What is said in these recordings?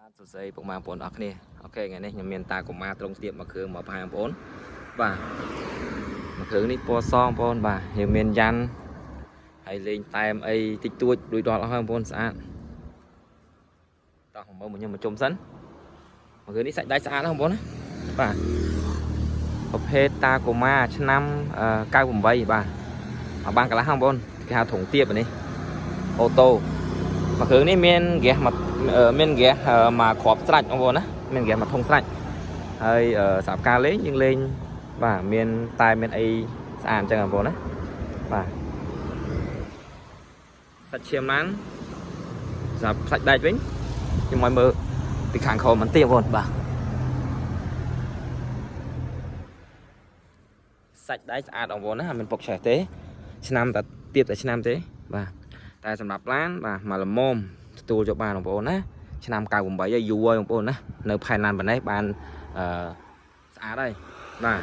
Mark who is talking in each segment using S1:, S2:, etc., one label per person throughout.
S1: សួស្តីពុកម៉ែបងប្អូនអរគ្នាOK ថ្ងៃនេះខ្ញុំមាន Tacoma ទ្រុងស្ទាបមួយគ្រឿងមកបង្ហាញបងប្អូនបាទមួយគ្រឿងនេះពណ៌សបងប្អូនបាទយើងមានយ៉ាន់ហើយលេងតែមអីតិចតួចរួចរាល់អស់ហើយបងប្អូនស្អាតតោះមកមើលមកខ្ញុំមកជុំសិនមួយគ្រឿងនេះសាច់ដែកស្អាតណាស់បងប្អូនណាបាទប្រភេទ Tacoma ឆ្នាំ98បាទអត់បានកន្លះហ្នឹងបងប្អូនគេហៅទ្រុងទាបអានេះ auto មួយគ្រឿងនេះមានហ្គាសមកមានហ្គាសមកគ្រាប់ស្រាច់បងប្អូនណាមានហ្គាសមកធុងស្រាច់ហើយសម្រាប់ការលេងយើងលេងបាទមានតែមានអីស្អាតអញ្ចឹងបងប្អូនណាបាទសាច់ឈាមឡានសម្រាប់សាច់ដែកវិញខ្ញុំឲ្យមើលពីខាងក្រោមបន្តិចបងប្អូនបាទសាច់ដែកស្អាតបងប្អូនណាអត់មានពុកឆេះទេឆ្នាំតែទៀបតែឆ្នាំទេបាទតែសម្រាប់ឡានបាទមកល្មមទទួលយកបានបងប្អូនណាឆ្នាំ98ហើយយូរហើយបងប្អូនណានៅផែនឡានប៉ុណ្ណេះបានអឺស្អាតហើយបាទ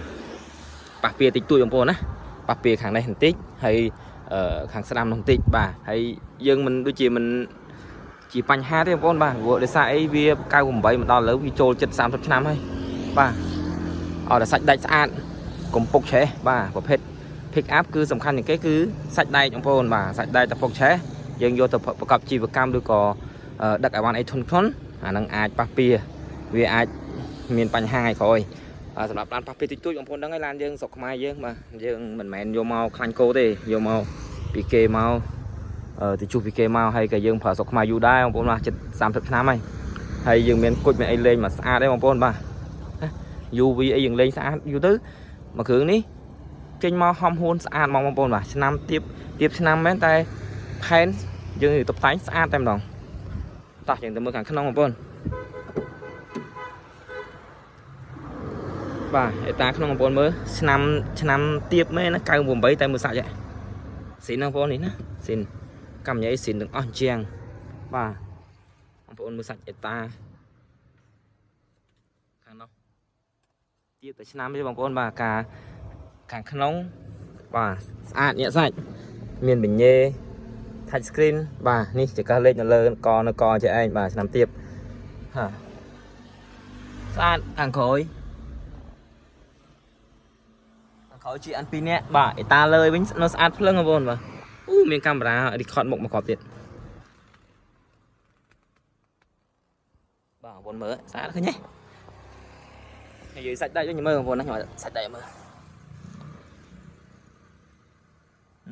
S1: ប៉ះពៀតិចតួចបងប្អូនណាប៉ះពៀខាងនេះបន្តិចហើយអឺខាងស្ដាំនោះបន្តិចបាទហើយយើងមិនដូចជាមិនជាបញ្ហាទេបងប្អូនបាទព្រោះដោយសារអីវា98មកដល់ឥឡូវវាចូលជិត30ឆ្នាំហើយបាទអត់តែសាច់ដាច់ស្អាតកុំពុកឆេះបាទប្រភេទ pick up គឺសំខាន់ជាងគេគឺសាច់ដែកបងប្អូនបាទសាច់ដែកតែពុកឆេះយើងយកទៅប្រកបជីវកម្មឬក៏ដឹកអីវ៉ាន់អីធុនធ្ងន់អានឹងអាចប៉ះពៀវាអាចមានបញ្ហាថ្ងៃក្រោយសម្រាប់ឡានប៉ះពៀតិចតួចបងប្អូនដឹងហើយឡានយើងស្រុកខ្មែរយើងបាទយើងមិនមែនយកមកខ្លាញ់គោទេយកមកពីគេមកទៅជួសពីគេមកហើយក៏យើងប្រើស្រុកខ្មែរយូរដែរបងប្អូនបាទជិត30ឆ្នាំហើយហើយយើងមានគុជមានអីលេងមកស្អាតទេបងប្អូនបាទ UV អីយើងលេងស្អាតយូរទៅមួយគ្រឿងនេះចេញមកហំហួនស្អាតហ្មងបងប្អូនបាទឆ្នាំទៀបទៀបឆ្នាំមែនតែផែនយើងតុបតែងស្អាតតែម្ដងតោះយើងទៅមើលខាងក្នុងបងប្អូនបាទអេតាក្នុងបងប្អូនមើលឆ្នាំឆ្នាំទៀបមែនណា98តែមើលសាច់ហ៎ស៊ីនបងប្អូននេះណាស៊ីនកម្មញ៉ៃស៊ីនទាំងអស់ជាងបាទបងប្អូនមើលសាច់អេតាខាងនោះទៀបតែឆ្នាំទេបងប្អូនបាទការខាងក្នុងបាទស្អាតញាក់សាច់មានបញេ touch screen បាទនេះចកេះលេខនៅលើកនៅកជាឯងបាទឆ្នាំទៀបហាស្អាតខាងក្រោយខាងក្រោយជាអាន2នាក់បាទអេតាលើវិញនៅស្អាតភ្លឹងបងប្អូនបាទអូមានកាមេរ៉ា record មុខមកគ្រាប់ទៀតបាទបងប្អូនមើលស្អាតឃើញទេនិយាយសាច់ដែកវិញមើលបងប្អូនណាខ្ញុំសាច់ដែកមើល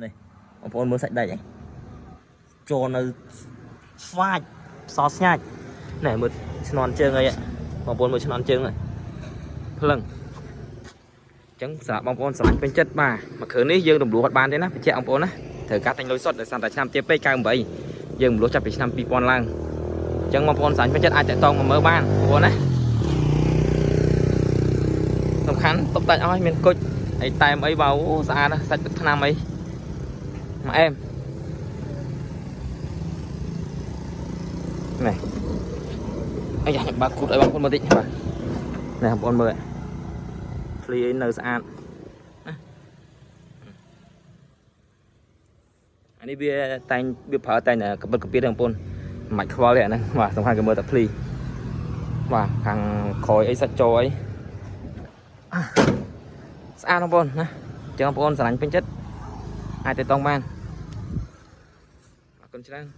S1: នេះបងប្អូនមើលសាច់ដែកហ៎ចូលនៅស្វាច់សស្ញាច់ណែមើលឆ្នន់ជើងអីបងប្អូនមើលឆ្នន់ជើងហ្នឹងភ្លឹងអញ្ចឹងសម្រាប់បងប្អូនស្រឡាញ់ពេញចិត្តបាទមួយគ្រឿងនេះយើងរំលោះអត់បានទេណាបញ្ជាក់បងប្អូនណាត្រូវការតែញលុយសុទ្ធដោយសារតែឆ្នាំទៀតពេក98យើងរំលោះចាប់ពីឆ្នាំ2000ឡើងអញ្ចឹងបងប្អូនស្រឡាញ់ពេញចិត្តអាចតាក់ទងមកមើលបានបងប្អូនណាសំខាន់តុបតែងអស់មានគុជអីតែមអីបាទអូស្អាតណាស់សាច់ទឹកថ្នាំអីមកអែមនេះអាយ៉ាខ្ញុំបើកគូតឲ្យបងប្អូនមើលតិចបាទនេះបងប្អូនមើលភ្លីអីនៅស្អាតណាអានេះវាតែងវាប្រើតែងកបិតកពីបងប្អូនមិនបាច់ខ្វល់ទេអាហ្នឹងបាទសំខាន់គេមើលតែភ្លីបាទខាងក្រោយអីសាច់ចូលអីស្អាតបងប្អូនណាអញ្ចឹងបងប្អូនស្រឡាញ់ពេញចិត្តអាចទៅតង់បានអរគុណច្រើន។